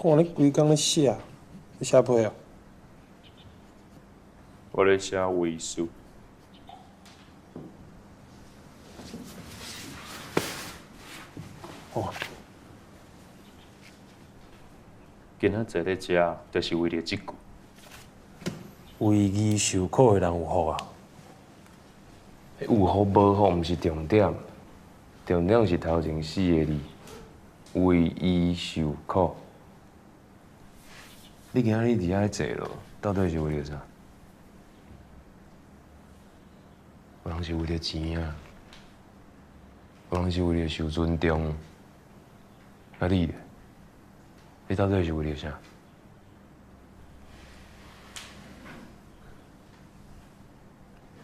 看你規工咧寫，你寫批哦？我咧寫遺書。哦。今仔坐咧遮，就是為著這句。為義受苦的人有福啊！有福無福毋是重點，重點是頭前四个字：為伊受苦。你今仔日佇遐咧坐落，到底是為著啥？有人是為著錢啊，有人是為著受尊重。啊你咧？你到底是為著啥？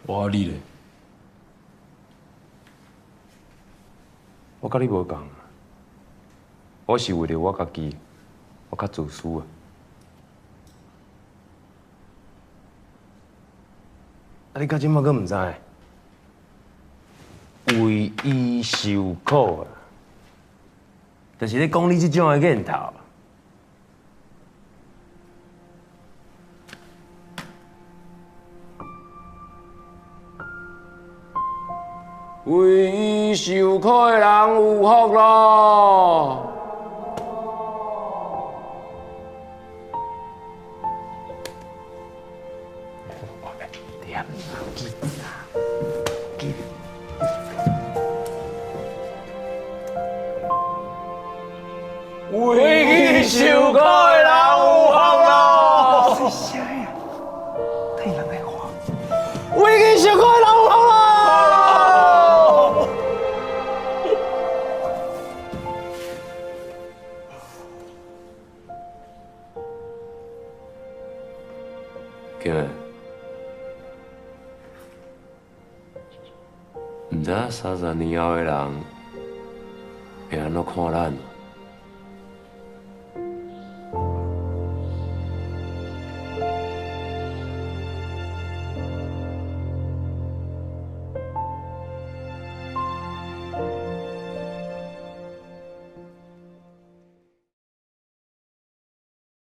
我你咧？我佮你無仝，我是為著我家己，我較自私啊。啊！你到這馬閣毋知？為伊受苦啊，就是咧講你這種的念頭。為伊受苦的人有福咯！為伊受苦的人有福咯！細聲呀，替人來看。為伊受苦的人有福咯！今日毋知影30年後的人會按怎看咱。